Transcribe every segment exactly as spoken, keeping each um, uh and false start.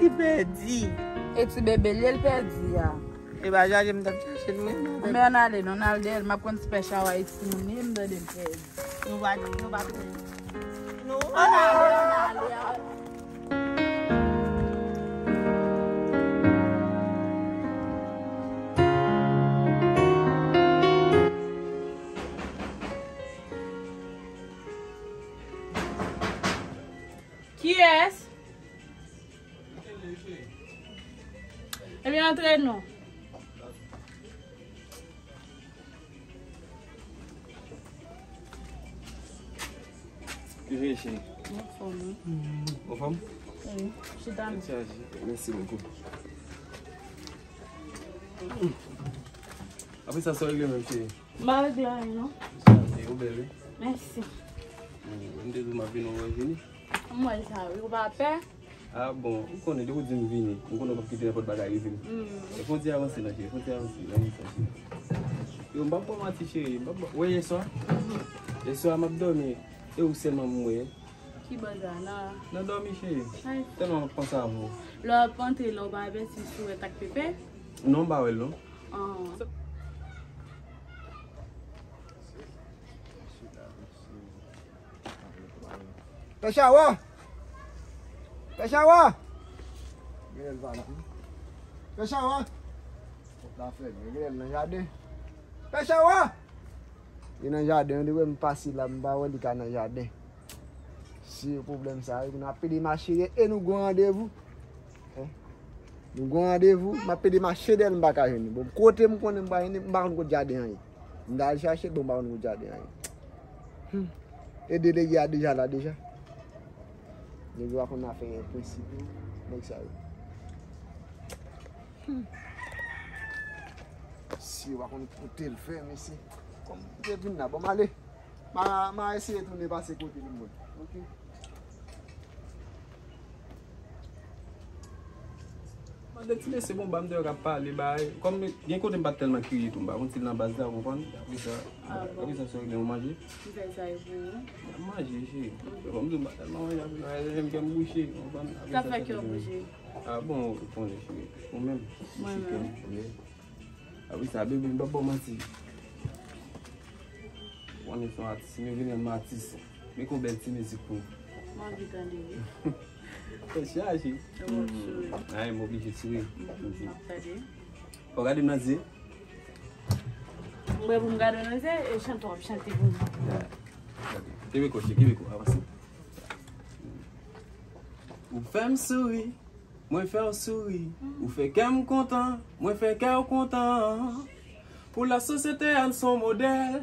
Li pèdi. E ti bebe l ye l pèdi a. E pa chache m t ap chache l mwen. Men ann ale non, ann al dèyè l, m ap konn si pè chawa e timoun li ye, m tande l pèdi. Nou pa, nou pa. Nou ann ale, ann ale. Kiyès? Ebyen, antre non. Ki veye, cheri? Anfòm, wi. Anfòm? Wi, chita non. Tèt chaje. Mèsi bokou. Apre sa, sa w regle menm, cheri? M pa regle anyen, non. Sa se ou bèl, wi. Mèsi. Mm, m te di w m ap vin, ou pa vini. M wè sa, wi, ou pa pè? Ah bon, ou konnen, depi w di m vini, m konnen w p ap kite nenpòt bagay rive m. Mm. E fon ti avanse, non, cheri, fon ti avanse, nan sa, cheri. Yo, m p ap ba w manti, cheri, m p ap ba w, wè, yèswa? Mhm. Yèswa, m ap dòmi, e ou sèlman m wè. Ki bò sa, nan? Nan dòmi, cheri. Ay. Tèlman m ap panse avè w. Lè w ap antre, lè w pa avèti si w wè t ak pepe? Non, m pa wè l, non. Ah. Pè Chawa! Pè Chawa! Genlè l pa la. Pè Chawa! Pòt la fèmen, genlè l nan jaden. Pè Chawa! Li nan jaden, li wè m pase la, m pa wè li ka nan jaden. Se pwoblèm sa, wi, nou ap pede mache e nou gon randevou. Hein? Nou gon randevou, m ap pede mache dèyè l, m pa ka jwenn li. Bon, kote m konnen m pa jwenn li, m pa konn kot jaden an ye. M ta al chache l, bon, m pa konn kot jaden an ye. Hmm. E delege a deja la deja. Nèg yo pa konn afè prensip yo, nèg sa yo. Hmm. Si yo pa konn kote l fè, mesye. Kòm m te vin la, bon, m ale. Ma, ma eseye tounen pase kote li mwen. Ok. Mande ti mesye bon, ba m te wè k ap pale, bay. Kòm gen kote m pa t tèlman kriye tou, m pa konn si l nan baz la, ou konprann? Apre sa, ah bon, apre sa, sa w gen yon manje? M fè sa e pou ou. M ap manje, cheri. Kòm m di w m pa tèlman manje, apre sa, m kè m bouche, ou konprann? Sa fè kè w bouche. Ah bon, ou konnen, cheri. Ou menm? Mwen menm. Apre sa, bebe, m p ap ba w manti. Ou konnen se yon atis, m vin yon atis. Men kon bèl ti mizik pou ou. M anvi tande, wi. Tèt chaje. Ay, m oblije souri. Mhm, m ap tande. Fò w gade m nan zye. M wè pou m gade w nan zye, e chante w ap chante pou m. Ya. Gade. Kenbe kò, cheri, kenbe kò, avanse. Ou fè m souri. Mwen fè w souri, ou fè kè m kontan, mwen fè kè w kontan. Pou lasosyete a n s on modèl,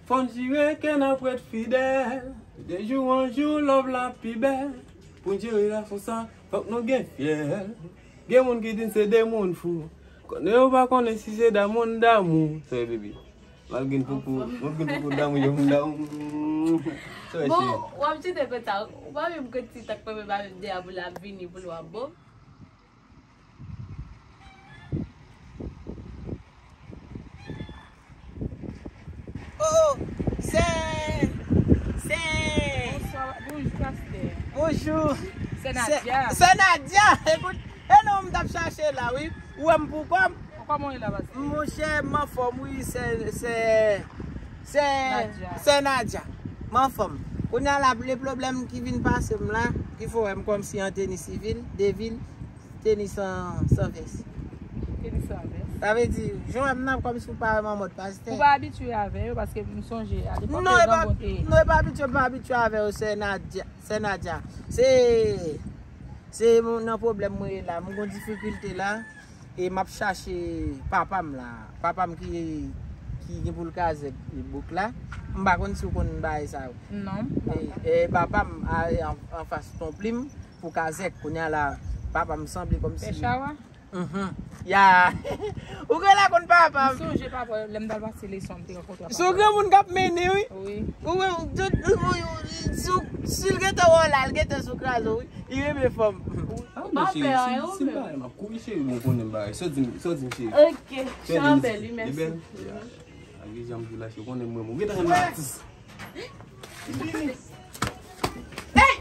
fò n jire ke n ap ret fidèl. De jou an jou, love la pi bèl. Pou n jere lason sa, fòk nou gen fyèl. Gen moun ki di n se de moun fou. Konnen yo pa konnen si se damou n damou. Sa yo, baby. Malgre n poko, malgre n poko damou, yo moun damou. Bon, w ap chite konsa, ou pa menm konn si tank mwen menm avèk de a pou l ap vini, pou l w ap bon. Oh, oh, sè, sè. Bonswa, bonjou, pastè. Bonjou. Sè Nadia. Sè Nadia, ekout, e non m t ap chache la, wi. Ou wè m pou kò m? Kòman w ye la, pastè? Monchè, m anfòm, wi, sè, sè, sè, sè Nadia. M anfòm. Kounye a la, le pwoblèm ki vin pase m la, ki fè w wè m kòmsi an teni sivil, de vil, teni san, san vès. Teni san vès. Sa vle di, jan w wè m nan, kòmsi w pa wè m an mòd pastè. Ou pa abitye avè yo, paske m sonje, a lepòk yo rankontre. Non, e pa abitye, m pa abitye avè yo, sè Nadia, sè Nadia. Se, se nan pwoblèm mwen ye la, m gon difikilte la. E m ap chache papa m la. Papa m ki, ki gen pou l kazèk bouk la. M pa konn si w konn bagay sa yo. Non, m pa konn. E, e papa m a, an, anfas Tonplim pou kazèk. Kounye a la, papa m sanble kòmsi. Pè Chawa? Mhm. Ya. Ou gen la konn papa m. M sonje papa, lè m t al pase leson, m te rankontre papa. Se yon granmoun k ap mennen, wi. Wi. Ou wè, tout, si w, si l gentan wè w la, l gentan sou kraze w, wi. Li renmen fanm. Ah, ou pa pè anyen ou menm. Si m pa renmen, m ap kouri, cheri, bon, konnen m bagay. Sa w di m, sa w di m, cheri? Ok, chan bèl, wi, mèsi. Li bèl? Ya. Ak jan m di w la, cheri, konnen mwen, mwen gentan renmen atis. Li vini. Hey!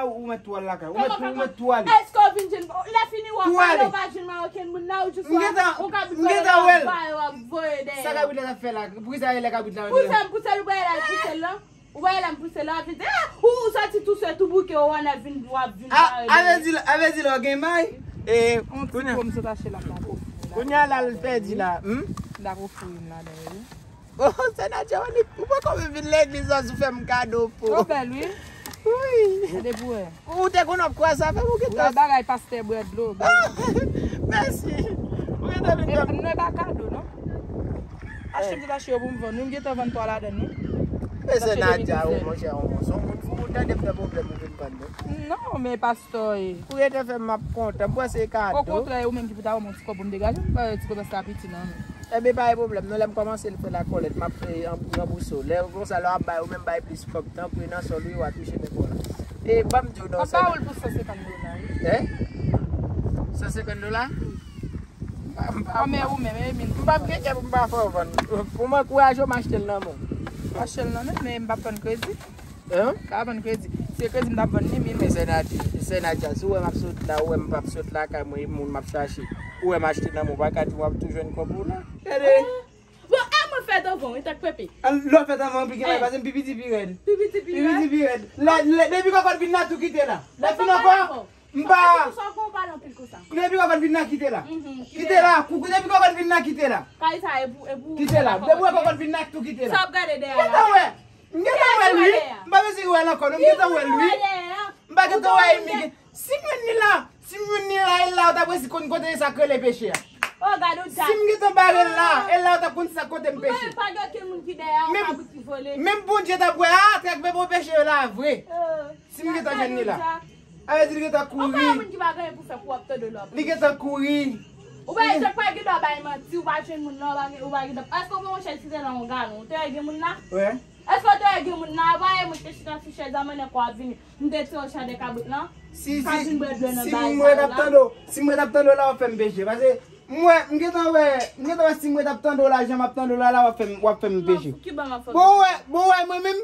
la, ou mèt tou al lakay. Ou mèt tou, ou mèt tou ale. Èske w vin jwenn, lè fini w ap pale, ou pa jwenn okenn moun la, ou jis wè yon kabrit la, w ap voye dèyè. Sa kabrit la t ap fè la? Poukisa e lè kabrit la vin la? Pouse l, pouse l, ou pa wè la, pouse l la. Ou pa wè la, m pouse l la, vin di, ah, ou, ou soti tou swe, tou bouke, ou ann vin, w ap vin bare. A vle di, a vle di lè w gen may. E, yon ti po m sot achte la, m t ap ofri w la. Kounye a la, l pèdi la. M t ap ofri w youn ladan yo, wi. Oh, sè Nadia, ou poko menm vin legliz la, ou fè m kado po. Ou bèl, wi. Wi. Gade pou wè. Ou te konn ap kwè sa, fè m ou gentan. Wè bagay pastè bwè dlo. Mèsi. Ou gentan vin fè m. E, nou e pa kado, non. Achte m ti mache yo pou m vann. Wi, m gentan vann twa ladan, wi. Mèsi Nadia, ou monchè, ou monchè, ou moun fou, ou tande m nan pwoblèm ou vin vann, non? Non, men pastè, e. Ou gentan fè m ap kontan, m kwè se kado. Okontrè, ou menm ki pou ta ban m yon ti kòb pou m degaje, m pa ti komès la piti, non. Ebyen, pa gen pwoblèm, non, lè m kòmanse l fè lakòlèt, m ap fè ranbouse w. Lè konsa, lè w ap bay, ou menm bay plis kòb, tanpri, nan sòl, wi, w a touche men kò la. E, ban m di w, non, sè. M ap ba w l pou san senkant dola, wi. Hein? San senkant dola? M pa, m pa, m pa, men ou menm, e, min. M p ap gen kè pou m pa fè w vann. Pou m ankouraje w, m achte l nan men w. Achte l nan men m, men m p ap vann kredi. Hein? M p ap vann kredi. Se kredi m t ap vann li, min. Men sè Nadi, sè Nadia, si w wè m ap sot la, ou wè m p ap sot lakay mwen, e moun m ap chache. Ou wè m achte nan men w, ou pa ka di w ap tou jwenn kòb ou la. Gade. Bon, e mwen fèt anvan w, e tak pepe. Lè w fèt anvan, pi gen may, paske m pi piti, pi rèd. Pi piti, pi rèd. Pi piti, pi rèd. La, lè, depi kòkòt vin la, tou kite la. Lè fin ankò. M pa. Sa w konn pale anpil konsa? Depi kòkòt vin la, kite la. Mhm, kite la. Kite la. Koukou, depi kòkòt vin la, kite la. Kay sa e pou, e pou. Kite la. Depi kòkòt vin la, tou kite la. Sa w ap gade dèyè la? Gentan wè. M gentan wè l, wi. M pa bezwen wè l ankò, non. M gentan wè l, wi. M pa gentan wè l, wi. Si m jwenn li la, si m jwenn li la, e la, ou t ap resi konn kote sa k rele peche a. Oh, gade w dat. Si m gentan bare l la, e la, ou t ap konn sa kote m peche. Ou pa gen okenn moun ki dèyè w, kabrit ki vole. Menm Bondye t ap wè, a, trèk bebe w peche yo la, vre. Si m gentan jwenn li la. A vle di li gentan kouri. Ou pa moun ki pa gen anyen pou fè pou w ap tande lòt. Li gentan kouri. Ou pa, se pa gen dwa bay manti, ou pa jwenn moun nan, ou pa gen, ou pa gen dwa. Èske ou pa yon chèz ki te nan yon galon? Ou te wè gen moun la? Wè. Èske ou te wè gen moun la? Ou pa wè moun te chita sou chèz la, mande kò ap vini. M te tire w chandè kabrit lan. Si, si, si m ret ap tande w, si m ret ap tande w la, w ap fè m peche. Paske m wè, m gentan wè, m gentan wè si m ret ap tande w la, jan m ap tande w la, la, w ap fè m, w ap fè m peche. Bon, wè, bon, wè, mwen menm,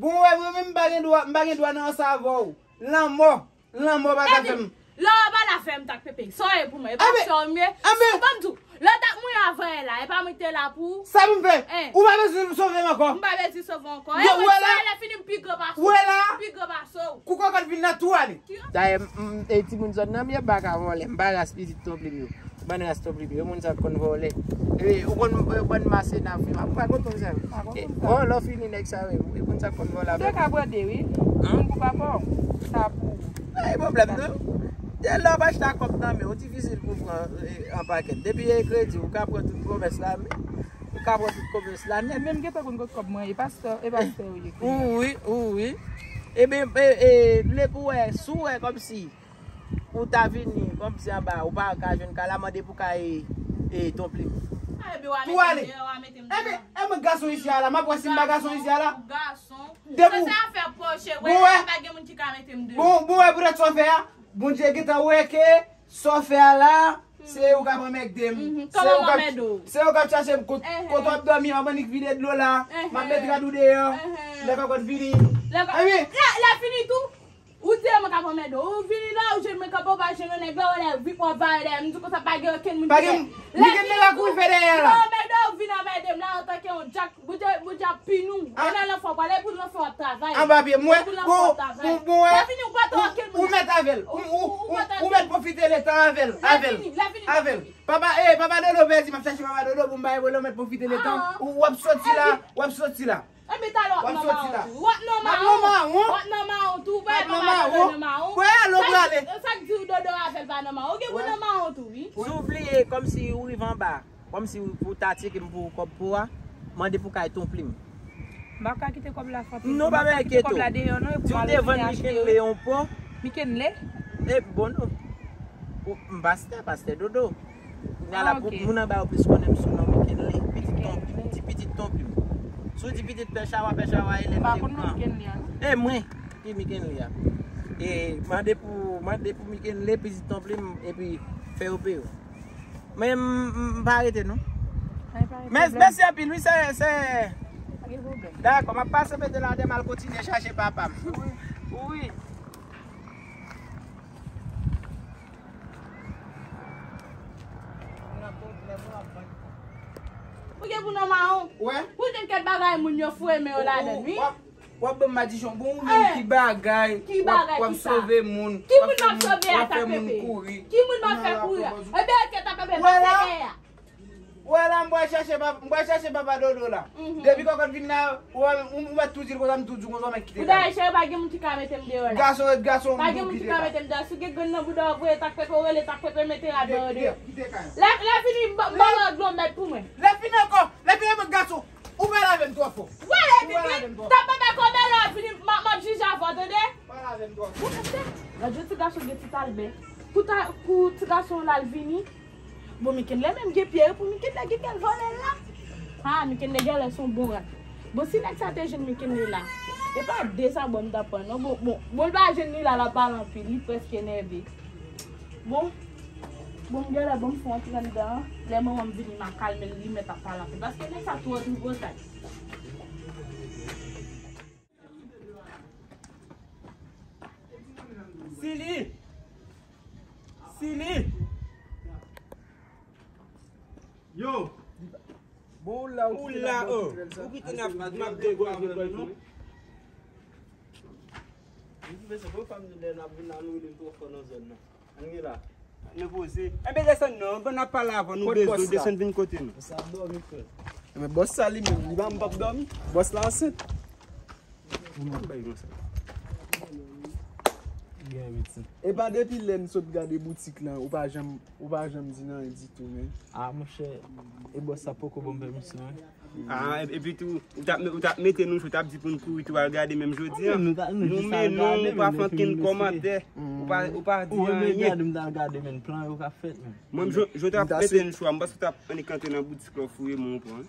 Bon, wè, mwen menm, m pa gen dwa, m pa gen dwa nan ansanm avè w. Lanmò, lanmò pa ka fè m. Lè w pa la fè m tak pepe. Sa w ye pou mwen? E pa sa w ye? Anben, ban m di w, lè w t ap mouri avan yè la, e pa mwen ki te la pou ou? Sa pou m fè? Ou pa bezwen sove m ankò. M pa bezwen sove w ankò. E mwen, sa lè fini, m pi gran pase w. Ou wè la? M pi gran pase w. Kou kòkòt vin la, tou ale. Dayè, m, m, e timoun zòn nan, m ye m pa ka vòlè, m pa ras pitit non plim yo. Bann ras tonplim yo, moun sa k konn vòlè. E, ou konn, e, bann masena vre. Ou pa konn sa. E, oh, lè w fini nèg sa yo, e, moun sa k konn vòlè avèk ou. Te ka brode, wi. Moun pou papa w. Sa pou ou. Pa gen pwoblèm, non. Lè w ap achte kòb nan men w, difisil pou pran, e, an pakèt. Depi e kredi, ou ka pran tout pwomès la, men ou ka pran tout pwomès la nèt. Men m gentan konn kot kòb mwen ye, pastè, e pastè ou ye. Wi, wi. Ebyen, e, e, vle pou wè, si w wè kòmsi ou ta vini, kòmsi anba, ou pa ka jwenn kay la, mande pou kay, e, tonplim. Tou ale. Ebyen, e mwen gason isi a la, m ap wè si m pa gason isi a la. Depi w, bon, wè, bon, bon, wè, poutèt sa w fè a, Bondye gentan wè ke sa w fè a la, Se ou k ap anmède m. Mhm. Se ou k ap, se ou k ap chache m kot, kote w ap dòmi, m ap annik vide dlo la. M ap met rad ou deyò. Lè kòkòt vini. Lè kò-, lè, lè fini tou, ou di mwen k ap anmède w. Ou vini la, ou jwenn mwen kanpe, ou pa jwenn yon nèg la, ou lè vip w ap vale dèyè m. M di konsa pa gen okenn moun ki fè. Pa gen, li gen nèg la kouri fè dèyè la. Anmède w, vin anmède m la antanke yon djak. Bondye, Bondye ap pini w. Gen nan lanfè w prale, pou lanfè w ap travay. Anba pye mwen, bon, bon, bon, ou mèt avè l. Ou, ou, ou, ou mèt pwofite letan avè l, avè l, avè l. Papa, eh, papa Dodo pèdi, m ap chache papa Dodo pou m bay vòlè, ou mèt pwofite letan. Ou, w ap soti la, w ap soti la. Epi talè w ap nan mawon tou. W ap nan mawon. W ap nan mawon tou. Ou pa wè papa Dodo nan mawon. Wè, alò prale. Sa k di w Dodo avè l pa nan mawon? Ou gen pou nan mawon tou, wi. Si w bliye, kòmsi ou rive anba. Kòmsi pou w ta tcheke m pou kòb pou a, mande pou kay Ton Plim. M pa ka kite kòb la fò Plim. Non, pa enkyete w. Si w te vann Mikenle yon po. Mikenle? E bon non. Ou, m pastè, pastè Dodo. Kounye a la, moun anba yo plis konnen m sou non Mikenle. Pitit Ton Plim, ti pitit Ton Plim. Si w di pitit Pè Chawa, Pè Chawa e lè m te pran. E mwen ki Mikenle a. E mande pou, mande pou Mikenle, pitit Ton Plim, epi fè yo peye w. Men m, m, m pa rete non. Mèsi anpil wi, se, se. Dakò, m ap pase mete la, m al kontinye chache papa m. Wi. Ou gen pou nan mawon? Wè. Pou gen kèk bagay moun yo foure men yo ladan l, wi. W ap ban m madichon. Bon, ou menm ki bagay, w ap, w ap sove moun. Ki moun m ap sove a, Tapepe? Ki moun m ap fè kouri a? Ebyen, oke, Tapepe, pase dèyè a. Wè la, m pral chache papa, m pral chache papa Dodo la. Depi kòkòt vin la, ou, ou, ou mèt tou di l konsa, m tou di w konsa, ou mèt kite l. Ou dayè, cheri, pa gen moun ki ka mete m deyò la. Gason ret gason, m tou kite l. Pa gen moun ki ka mete m deyò. Si w gen grenn nan bouda w, voye Tapepe, ou rele Tapepe, mete rad la deyò. Lè, lè fini, m ba w yon dlo mèt pou mwen. Lè fini ankò, lè fini mwen gason. Ou pral avè m twò fò. Wè, epi, Tapepe, kòmè lè w ap vini, m ap, m ap jije avè w, tande? Pral avè m twò fò. Bon, pastè, gad yon ti gason gen ti talbè. Pou ta, pou ti gason l al vini. Bon, Mikenle menm gen pye, pou Mikenle gen kèl vòlè l la. Ha, Mikenle genlè se yon bon rat. Bon, si nèg sa te jwenn Mikenle la, e pa de sa bon m t ap pran, non. Bon, bon, bon, l pa jwenn li la, l ap pale anpil, li prèske nève. Bon, bon, m genlè, bon, m fè yon ti anndan, lè manman m vini, m a kalme l, li mèt ap pale anpil. Paske nèg sa twò tripotay. Sili! Sili! Yo! Bon, ou la, ou kite la, ou kite n ap, n ap degwaze, non? Mesye, pou fanm nou lè n ap vin la, nou rele m twò fò nan zòn nan. Ann gen la. Nou poze. Enben, desann non, bon, n ap pale avan, nou bezwen desann vin kote nou. Sa ap dòmi, frè. Enben, bòs sa li menm, li pa, m p ap dòmi. Bòs la ansent. Mwen bay nou sa. Gen piti. E pa depi lè n sot gade boutik lan, ou pa janm, ou pa janm di nan anyen ditou, men. Ah, monchè, e bòs sa poko ban m pèmisyon, wi. Ah, e-, epi tou, ou t ap, ou t ap mete nou cho, ou t ap di pou n kouri tou al gade menm jodi a. Nou mennen w, ou pa fè ankenn kòmantè, ou pa, ou pa di anyen. Ou gade, m t al gade, men plan yo ka fèt, men. Mwen, menm jan, jan w t ap mete n cho a, m panse w t ap annik antre nan boutik la, w fouye men w pran.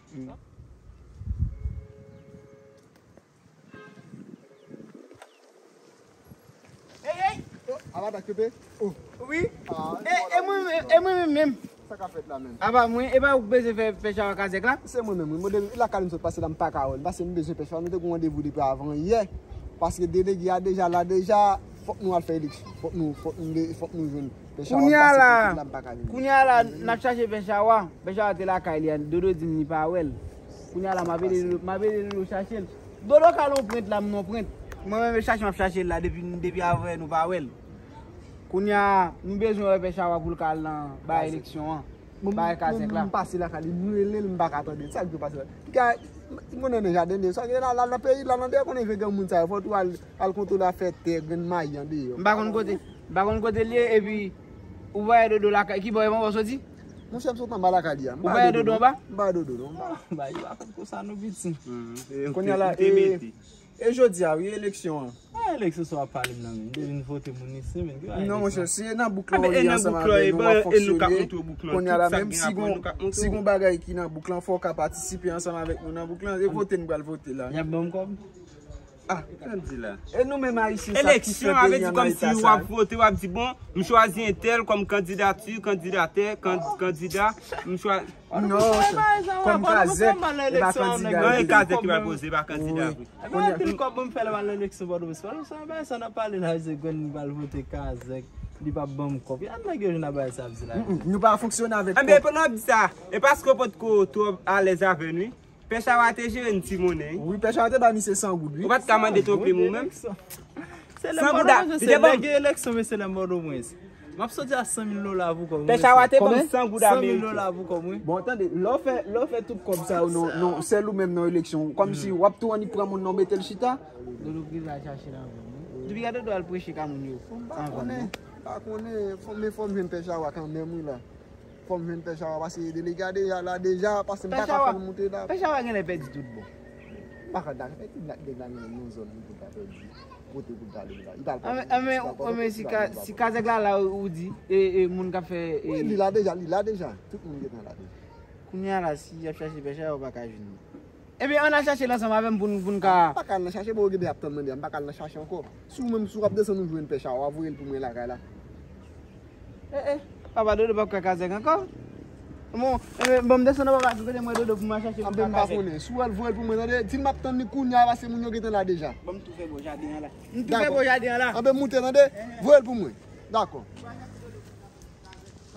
Ey, ey! Oh, ala Tapepe. Oh. Wi. Ah, e, e mwen, e mwen menm, menm. Sa k ap fèt la menm? Apa mwen, e pa ou k bezwen fè, fè chawa kazèk la? Se mwen menm, wi. Mwen, depi lakay m sot pase la, m pa ka wè l. Paske m bezwen fè chawa, nou te gen randevou depi avan yè. Paske delege a deja la, deja, fòk nou al fè eleksyon. Fòk nou, fòk nou, fòk nou jwenn. Kounye a la, kounye a la, n ap chache Pè Chawa. Pè Chawa te lakay li a, Dodo di m li pa wè l. Kounye a la, m ap ede Dodo, m ap ede Dodo chache l. Dodo ka lonprent la, m lonprent. Mwen menm, e chache m ap chache l la depi, depi avanyè nou pa wè l. Kounye a, nou bezwen wè Pè Chawa pou l ka al nan bay eleksyon an. Bay kazèk la. M pase lakay li, m rele l, m pa ka tande l. Sa k dwe pase la? Piga, m konnen nan jaden de, sa gen la, la nan peyi, la nan de, konnen vye granmoun sa yo, fò tou al, al kontwole afè tè, grenn mayi andeyò. M pa konn kote, m pa konn kote l ye, epi ou pa wè Dodo lakay, ki bò e pa soti? Monchè, m sot anba lakay li a. Ou pa wè Dodo anba? M pa wè Dodo, non. Ba, yo pa konn konsa, non, piti. Kounye a la, e, e jodi a, wi, eleksyon an. Ah, eleksyon sa w ap pale m nan, men. M te vin vote moun isi, men. Non, monchè, se nan bouk lan w ye ansanm avè nou, w ap fonksyone. Kounye a la, menm si gon, si gon bagay ki nan bouk lan, fò w ka patisipe ansanm avèk nou nan bouk lan. E vote n pral vote la. Y ap ban m kòb? Ah, sa m di la. E nou menm Ayisyen, sa ki fè peyi an nan eta sa. Eleksyon, a vle di kòmsi w ap vote, w ap di, bon, m chwazi entèl kòm kandidati, kandidatè, kan-, kandida, m chwazi. Non, kòm Kazèk, e pa kandida. Non, e Kazèk ki pral poze, e pa kandida vre. Epi anpil kòb mwen fè lè m al nan eleksyon Pòtoprens. Pòtoprens, sa n ap pale la, se gwenn li pral vote Kazèk, li p ap ban m kòb. An nèg yo jwenn nan bagay sa ap di la. Nou pa fonksyone avèk kòb. Enben, pandan w ap di sa, e paske w potko twò alèz avè n, wi. Pè Chawa te jere n ti monnen, wi. Wi, Pè Chawa te ba misye san goud, wi. Ou pa t ka mande twonpe m ou menm? Se lè m Pòtoprens, se lè gen eleksyon, men se lè m Pòtoprens. M ap soti a san mil dola pou kòb. Pè Chawa te ban m san goud ameriken. San mil dola pou kòb, wi. Bon, tande, lè w fè, lè w fè tout kòb sa yo, non, non, sèl ou menm nan eleksyon, kòmsi w ap tou annik pran moun nan w mete l chita. Dodo ki va chache lajan, wi. Depi gade Dodo al preche ka moun yo. M pa konnen, m pa konnen, fò, men fò m jwenn Pè Chawa kanmenm, wi, la. Fò m jwenn Pè Chawa, paske delege a deja la, deja, paske m pa ka fè l moute la. Pè Chawa genlè pèdi tout bon. M pa ka dakò, e ki nèg la nan yon zòn li pou ta pèdi kote pou l prale la. Li pral pèdi. Anben, anben, si Kazèk la la, ou di, e, e, moun k ap fè, e. Wi, li la deja, li la deja. Tout moun gentan la deja. Kounye a la, si y ap chache Pè Chawa, yo pa ka jwenn li. Ebyen, ann al chache l ansanm avè m pou n, pou n ka. M pa ka al nan chache, bon, yo gentan ap tann mwen deja, m pa ka al nan chache ankò. Si w menm, si w ap desann ou jwenn Pè Chawa, voye l pou mwen lakay la. Eh, eh, papa Dodo p ap ka Kazèk ankò. Bon, eh, bon, m desann nan papa, kote mwen Dodo pou m al chache pou m ka Kazèk. Anben m pa konnen. Si w al voye l pou mwen, tande, di m m ap tann li kounye a, paske moun yo gentan la deja. Bon, m tou fè bò jaden an la. M tou fè bò jaden an la. Anben moute, tande, voye l pou mwen. Dakò.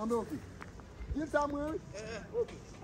Anben, oke. Di l sa mwen, wi.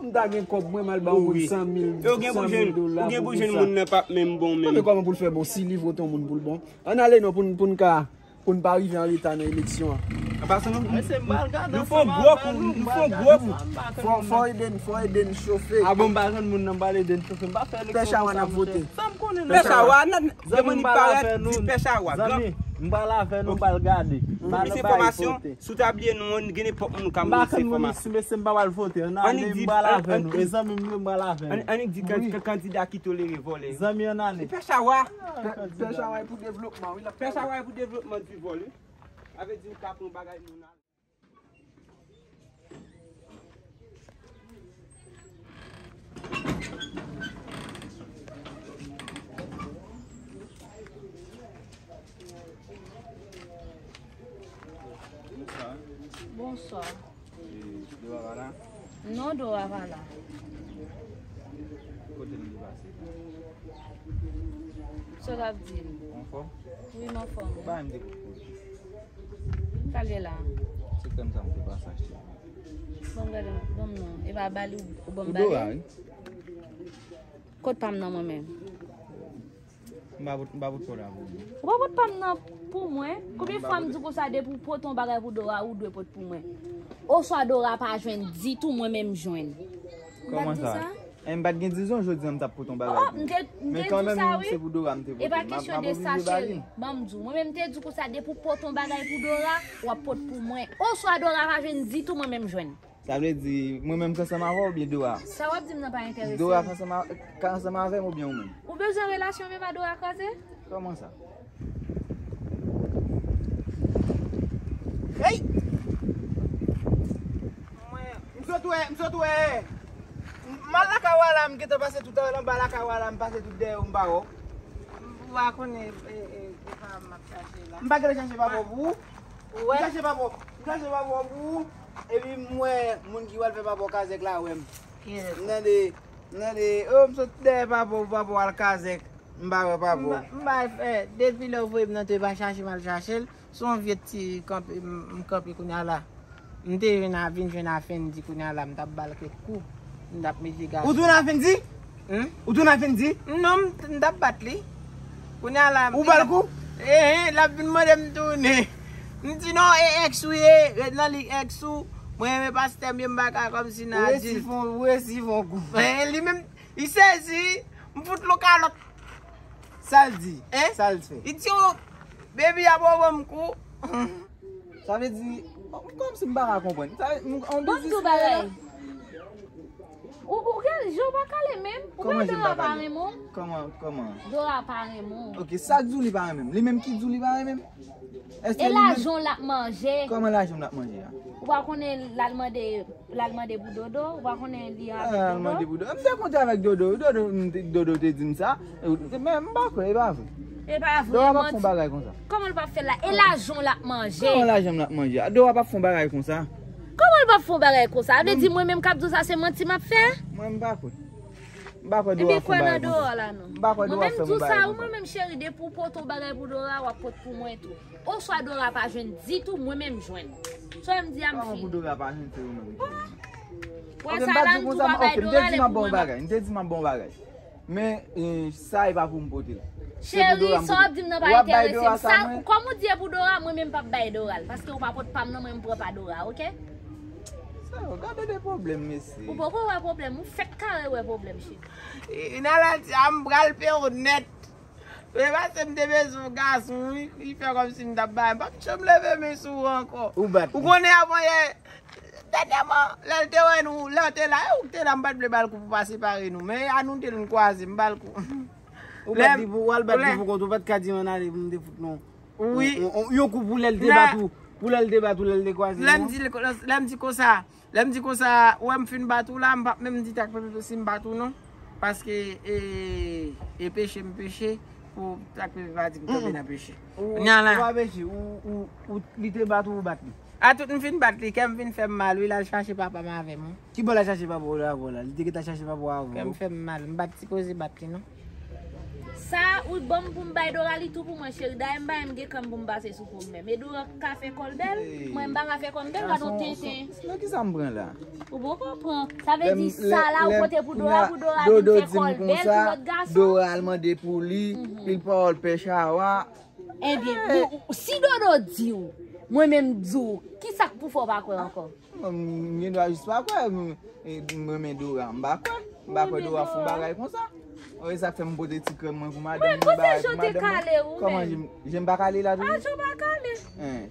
M ta gen kòb mwen, m al ba yon moun san mil, san mil dola pou sa. Ou gen pou jwenn moun nan p ap menm bon menm. Anben kòman pou l fè bon, si li vote yon moun pou l bon? Ann ale non, pou n, pou n ka, pou n pa rive an reta nan eleksyon an. Anpasan, nou, nou fè yon gwo kou, nou fè yon gwo kou. Fò, fò ede n, fò ede n chofe. A bon, m pa jwenn moun nan, m pa ede n chofe, m pa fè eleksyon. Pè Chawa n ap vote. Sa m konnen nan Pè Chawa, zanmi, m pral avè nou. Di Pè Chawa, zanmi, m pral avè nou, m pral gade. M pa nan bay vote. Si w ta bliye nou, gen nenpòt moun ka voye se fòmasyon. M pa konn moun si mesye m pa pral vote. Ann ale, m pral avè nou. E zanmi m yo, m pral avè nou. Annik di kan-, kan-, kandida ki tolere vòlè. Zanmi, ann ale. Pè Chawa. Pè Chawa e pou devlopman, wi. Pè Chawa e pou devlopman di vòlè. Sa vle di ou ka pran bagay moun al. Bonswa. Bonswa. E, Dora pa la? Non, Dora pa la. Kote l te pase? Sa w ap di m? Ou anfòm? Wi, m anfòm. Ba m de kout kout. Sa l ye la? Se krèm sa m te pase achte. Ban m gade, ban m non. E pa ba li ou, ou ban m ba li? Pou Dora, wi. Kot pa m nan mwen menm? M pa pot, m pa pot kòd la pou ou. Ou pa pot pa m nan pou mwen? Konbyen fwa m di w konsa, depi w pote yon bagay pou Dora, ou dwe pot pou mwen? Oswa Dora pa jwenn ditou, mwen menm jwenn. Ou pa t di sa? Kòman sa? E m pa t gen dizon jodi a m t ap pote yon bagay pou ou. Men kanmenm, se pou Dora m te pote. E pa kesyon de sa, cheri. Ban m di w. Mwen menm m te di w konsa, depi w pote yon bagay pou Dora, w ap pot pou mwen. Oswa Dora pa jwenn ditou, mwen menm jwenn. Sa vle di, mwen menm k ansanm avè w oubyen Dora? Sa w ap di m nan pa enterese m. Dora k ansanm a-, k ansanm avè m oubyen ou menm? Ou bezwen relasyon menm a Dora kraze? Kòman sa? Hey! Mwen, m sot wè, m sot wè. M al lakay w la, m gentan pase tout anba lakay w la, m pase tout dèyè w, m pa wè w. Ou pa konnen, e, e, e pa m ap chache la. M pa gentan chache pa bon pou ou. Ou wè? M chache pa bon. M chache pa bon pou ou. Epi m wè moun ki pral fè pa bon Kazèk la wè m. M tande, m tande, oh, m sot dèyè pa bon, pa bon al Kazèk. M pa wè pa bon. M pa, m pa fè, depi lè w voye m nan te pa chache m al chache l. Se yon vye ti kanpe, m, m kanpe kounye a la. M te vin a, vin jwenn a Fendi kounye a la, m t ap ba l kèk kou. M t ap mete gaz. Ou tounen a Fendi? Hmm? Ou tounen a Fendi? Non, m, m t ap bat li. Kounye a la. Ou ba l kou? Eh, eh, l ap vin mande m tounen. M di non, e ex ou ye, ret nan li ex ou. Mwen renmen pastè m ye, m pa ka kòmsi nan adil. Ou resi fon, ou resi fon kou. Eh, li menm, li sezi, m fout l yon kalòt. Sa l di? Hein? Sa l fè? Li di, oh, baby a bon, bon, m kou. Sa vle di, kòmsi m pa ka konprann. Sa vle, m, on biznis li ye la. Ou, ou gen, jan w pa kale menm. Ou wè Dora pa renmen w. Kòman, kòman? Dora pa renmen w. Ok, sa k di w li pa renmen m? Li menm ki di w li pa renmen m? Èske li menm? E lajan w l ap manje. Kòman lajan m l ap manje a? Ou pa konnen l al mande L al mande pou Dodo, ou pa konnen li avèk Dodo? L al mande pou Dodo. M te kontre avèk Dodo, Dodo, m te- Dodo te di m sa. Men m pa kwè, e pa vre. E pa vre, Dora p ap fè yon bagay konsa. Kòman l p ap fè l la? E lajan w l ap manje? Kòman lajan m l ap manje? Dora p ap fè yon bagay konsa. Kòman l p ap fè yon bagay konsa? Sa vle di mwen menm k ap di w sa se manti m ap fè? Mwen m pa kwè. M pa kwè Dora ap fè yon bagay konsa. Ebyen kwè nan Dora la non. M pa kwè Dora ap fè yon bagay konsa. Mwen menm di w sa, ou mwen menm cheri, depi w pote yon bagay pou Dora, w ap pote pou mwen tou. Oswa Dora pa jwenn ditou, mwen menm jwenn. Sa w wè m di a m fini. Kòman pou Dora pa jwenn se ou menm ki jwenn? Wè sa la, m tou pa bay Dora, lè pou mwen. M te di m ap bon bagay. Men sa e pa pou m pote l. Cheri, sa w ap di m nan pa enterese m. Sa, kòm ou di e pou Dora, mwen menm m p ap bay Dora l. Paske ou pa pot pa m nan, mwen m pran pa Dora, oke? Sa yo, gade de pwoblèm, mesye. Ou poko wè pwoblèm, ou fèk kare wè pwoblèm, cheri. E, e, Nala di, a m pral peye w nèt. E paske m te bezwen yon gason, wi, li fè kòmsi m t ap bay. M p ap janm leve men sou ou ankò. Ou bat li. Ou konnen avan yè, dènyèman, lè l te wè nou, lè w te la, e ou k te la, m pa t vle ba l kou pou pa separe nou. Men a nou de nou kwaze, m ba l kou. Ou bat li pou, w al bat li pou kont ou, ou pa t ka di m ann ale pou m te fout nou. Wi. Yon, yon, yon kou pou lè l te bat ou, pou lè l te bat ou, lè l te kwaze nou. Lè m di, lè m di konsa, Lè m di konsa, ou wè m fin bat ou la, m p ap menm di T A K P P si m bat ou non. Paske e, e peche m peche pou T A K P P pa di m tonbe nan peche. Ou, ou pa peche, ou, ou, ou, li te bat ou, ou bat li. A tout m fin bat li, kè m vin fè m mal, wi, l al chache papa m avè m, wi. Ki bò l al chache papa w la, avè w la? Li te gentan chache papa w avè w. Kè m fè m mal, m pa t sipoze bat li non. Sa ou ban m pou m bay Dora li tou pou mwen, cheri. Dayè m pa menm gen kan m pou m pase sou kò m menm. E Dora ka fè kò l bèl, mwen m pa ka fè kò m bèl, gad yon tenten. Nan kisa m pran la? Ou poko pran. Sa vle di sa la ou pote pou Dora, pou Dora vin fè kò l bèl pou lòt gason? Dora al mande pou li, pil pawòl pè chawa. Ebyen, si Dodo di w, mwen menm m di w, kisa k pou fè w pa kwè ankò? Mwen, m gen dwa jis pa kwè, m, e, m renmen Dora, m pa kwè. M pa kwè Dora fè yon bagay konsa. E sa k fè m pote ti krèm mwen pou madanm mwen, bagay pou madanm mwen. Kòman je m, je m pa kale la toujou? A, je w pa kale. Hein.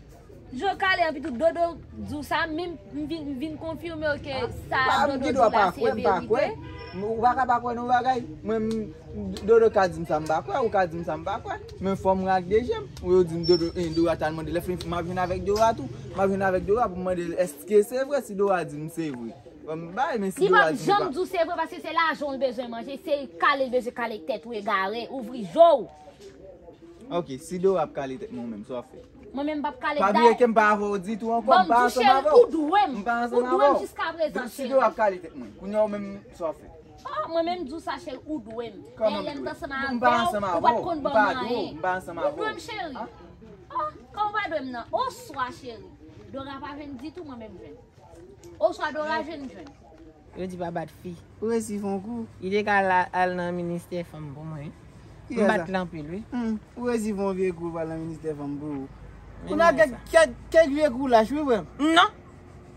Je w kale, anpi tou Dodo di w sa, men m vin, m vin konfime w ke sa Dodo di w la se verite. Ou pa ka pa kwè nan bagay. Mwen, m, Dodo ka di m sa m pa kwè, ou ka di m sa m pa kwè. Men fò m rak de je m. Ou yo di m Dodo, eh, Dora t al mande. Lè fini, m ap vin avèk Dora tou. M ap vin avèk Dora pou m mande l èske se vre, si Dora di m se vre. Bon, m bay, men si Dora di m pa. Li p ap janm di w se vre paske se lajan w l bezwen manje, se kale l bezwen kale tèt ou egare, ouvri je w. Ok, si Dora ap kale tèt mwen, ou menm, sa w ap fè? Mwen menm m p ap kale. Pa bliye ke m pa avè w ditou ankò, m pa ansanm avè w. Ou dwe m. M pa ansanm avè w. Ou dwe m jiskaprezan, cheri. Si Dora ap kale tèt mwen, kounye a ou menm, sa w ap fè? Ah, mwen menm m di w sa, cheri, ou dwe m. Kòman m dwe? Lè m t ansanm avè w, ou pa t konn ban m anyen. M pa dwe w, m pa ansanm avè w. Ou dwe m, cheri. Ah, kòman w pa dwe m nan? Oswa, cheri, Dora pa jwenn ditou, mwen menm jwenn. Oswa Dora jwenn jwenn. Yo di pa bat fi. Ou resi fè yon kou. Li te ka al, al nan ministè fanm pou mwen. M bat li anpil, wi. Hmm, ou resi fè yon vye kou, pa nan ministè fanm pou ou. Kounye a kèk, kèk, kèk vye kou lach, wi, frè m. Non.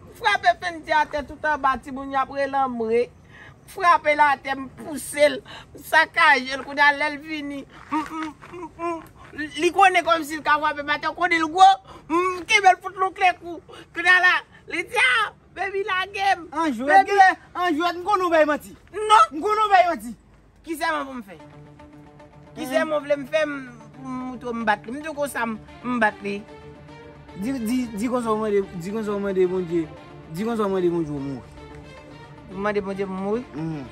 M frape Fenty atè tout anba, timoun y ap rele anmwe. M frape l atè, m pouse l, m sakaje l. Kounye a, lè l vini, m, m, m, m, li konnen kòmsi l ka frape m atè, konnen l gwo, m kenbe l fout l yon kle kou. Kounye a la, li di, ah, baby, lage m. An jwèt, an jwèt, m konnen w bay manti. Non. M konnen w bay manti. Ki sèman pou m fè? Ki sèman w vle m fè m, pou m moutre w m bat li? M di w konsa m, m bat li. Di, di, di konsa w mande, di konsa w mande Bondye, di konsa w mande Bondye w mouri. Pou m mande Bondye pou m mouri? Mhm.